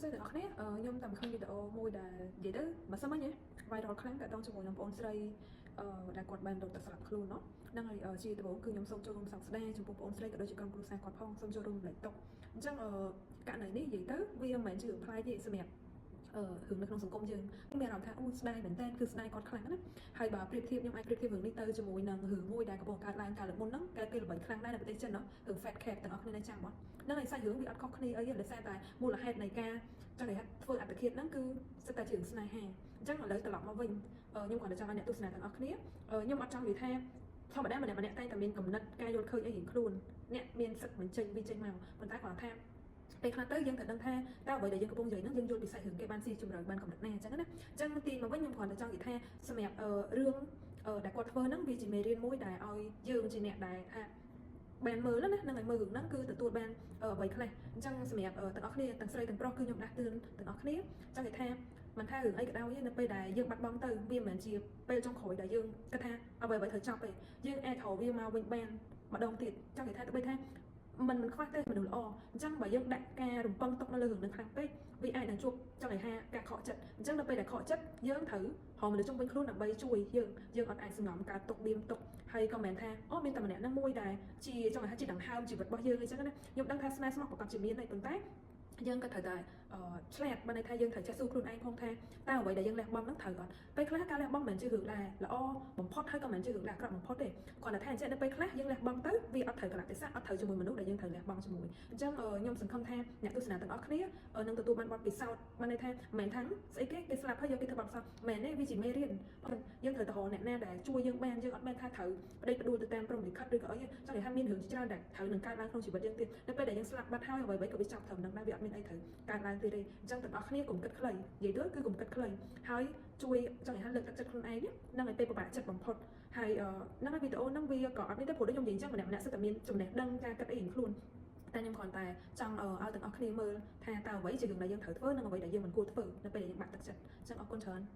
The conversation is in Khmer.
ស្តីទាំងអស់គ្នាខ្ញុំតាមឃើញវីដេអូមួយដែលនិយាយទៅបើសិនមិញណា viral ខ្លាំងតាក់ទងជាមួយនឹងបងស្រីដែលគាត់បានរត់ទៅស្លាប់ខ្លួនណោះហ្នឹងហើយជាដំបូងគឺខ្ញុំសូមចូលរួមសោកស្ដាយចំពោះបងស្រីក៏ដូចជាក្រុមគ្រួសារគាត់ផងសូមចូលរួមរំលែកទុក្ខអញ្ចឹងករណីនេះនិយាយទៅវាមិនមែនជារឿងប្លែកទេសម្រាប់រឿងនៅក្នុងសង្គមយើងមានអារម្មណ៍ថាអូស្ដាយមែនតើគឺស្ដាយគាត់ខ្លាំងណាស់ហើយបើប្រៀបធៀបខ្ញុំអាចប្រៀបធៀបរឿងនេះទៅជាមួយនឹងរឿងមួយដែលកំពុងកើតឡើងកាលលើកមុនហ្នឹងតែគេល្បីខ្លាំងដែរនៅប្រទេសចិនណោះរឿង Fat Cat ទាំងអស់គ្នានៅចាំអត់ហ្នឹងហើយសាច់រឿងវាអត់ខុសគ្នាអីទេដោយសារតែមូលហេតុនៃការចង់និយាយថាធ្វើអត្តឃាតហ្នឹងគឺសិតតែជារឿងស្នេហាអញ្ចឹងឥឡូវត្រឡប់មកវិញខ្ញុំគ្រាន់តែចង់ឲ្យអ្នកទស្សនាទាំងអស់គ្នាខ្ញុំអត់ចង់និយាយថាធម្មតាម្នាក់ម្នាក់តែងតែមានកំណត់ការយល់ឃើញអីរៀងខ្លួនអ្នកមានសិទ្ធិបញ្ចេញវាចេញមកប៉ុន្តែគ្រាន់តែថាពេលខ្លះទៅយើងត្រូវដឹងថាតើអ្វីដែលយើងកំពុងនិយាយហ្នឹងយើងយល់ពីសាច់រឿងគេបានស៊ីជម្រៅបានកម្រិតណាអញ្ចឹងណាអញ្ចឹងទីមកវិញខ្ញុំគ្រាន់តែចង់និយាយថាសម្រាប់រឿងដែលគាត់ធ្វើហ្នឹងវាជាមេរៀនមួយដែលឲ្យយើងជាអ្នកដែលថាបានមើលណានឹងឲ្យមើលរឿងហ្នឹងគឺទទួលបានអ្វីខ្លះអញ្ចឹងសម្រាប់ទាំងអស់គ្នាទាំងស្រីទាំងប្រុសគឺខ្ញុំដាស់តឿនទាំងអស់គ្នាចង់និយាយថាមិនថារឿងអីក៏ដោយនៅពេលដែលយើងបាត់បង់ទៅវាមិនមែនជាពេលចុងក្រោយដែលយើងគិតថាអ្វីអ្វីត្រូវចប់ទេយើងអាចរកវាមកវិញបានម្ដងទៀតចង់និយាយថាទោះបីថាមិនខ្វះទេមនុស្សល្អអញ្ចឹងបើយើងដាក់ការរំពឹងទុកនៅលើរឿងនឹងខ្លាំងពេកវាអាចនឹងជួបចង់និយាយថាការខកចិត្តអញ្ចឹងនៅពេលដែលខកចិត្តយើងត្រូវរកមនុស្សជុំវិញខ្លួនដើម្បីជួយយើងយើងអត់អាចសង្ងំការទុកបៀមទុកហើយក៏មិនមែនថាអូមានតែម្នាក់ហ្នឹងមួយដែលជាចង់និយាយថាជាដង្ហើមជីវិតរបស់យើងអញ្ចឹងណាខ្ញុំដឹងថាស្នេហ៍ស្មោះប្រកបជាមានហើយប៉ុន្តែយើងក៏ត្រូវតែឆ្លាតបានន័យថាយើងត្រូវចេះសួរខ្លួនឯងផងថាតើអ្វីដែលយើងលះបង់ហ្នឹងត្រូវអត់ពេលខ្លះការលះបង់មិនមែនជារឿងដែលល្អបំផុតហើយក៏មិនមែនជារឿងដែលអាក្រក់បំផុតទេគ្រាន់តែថាអញ្ចឹងនៅពេលខ្លះយើងលះបង់ទៅវាអត់ត្រូវកលៈទេសៈអត់ត្រូវជាមួយមនុស្សដែលយើងត្រូវលះបង់ជាមួយអញ្ចឹងខ្ញុំសង្ឃឹមថាអ្នកទស្សនាទាំងអស់គ្នានឹងទទួលបានបទពិសោធន៍បានន័យថាមិនមែនថាស្អីគេគេស្លាប់ហើយយកគេធ្វើបទពិសោធន៍មែនទេវាជាមេរៀនយើងត្រូវទៅរកអ្នកណាដែលជួយយើងបានយើងអត់មែនថាត្រូវប្តេជ្ញាផ្ដួលទៅតាមព្រហ្មលិខិតឬក៏អីចង់និយាយថាមានរឿងជាច្រើនដែលត្រូវនឹងកើតឡើងក្នុងជីវិតយើងទៀតនៅពេលដែលយើងស្លាប់បាត់ហើយអ្វីៗក៏វាចប់ត្រឹមហ្នឹងដែរវាអត់មានអីត្រូវកើតឡើងទៀតទេអញ្ចឹងទាំងអស់គ្នាកុំគិតខ្លីនិយាយទៅគឺកុំគិតខ្លីហើយជួយចង់និយាយថាលើកទឹកចិត្តខ្លួនឯងហ្នឹងឲ្យពេលពិបាកចិត្តបំផុតហើយហ្នឹងហើយវីដេអូហ្នឹងវាក៏អត់នេះទេព្រោះដូចខ្ញុំនិយាយអញ្ចឹងម្នាក់ម្នាក់សិតតែមានចំណេះដឹងការគិតអីរៀងខ្លួនតែខ្ញុំគ្រាន់តែចង់ឲ្យទាំងអស់គ្នាមើលថាតើអ្វីជារឿងដែលយើងត្រូវធ្វើនិងអ្វីដែលយើងមិនគួរធ្វើនៅពេលដែលយើងបាក់ទឹកចិត្តអញ្ចឹងអរគុណច្រើន។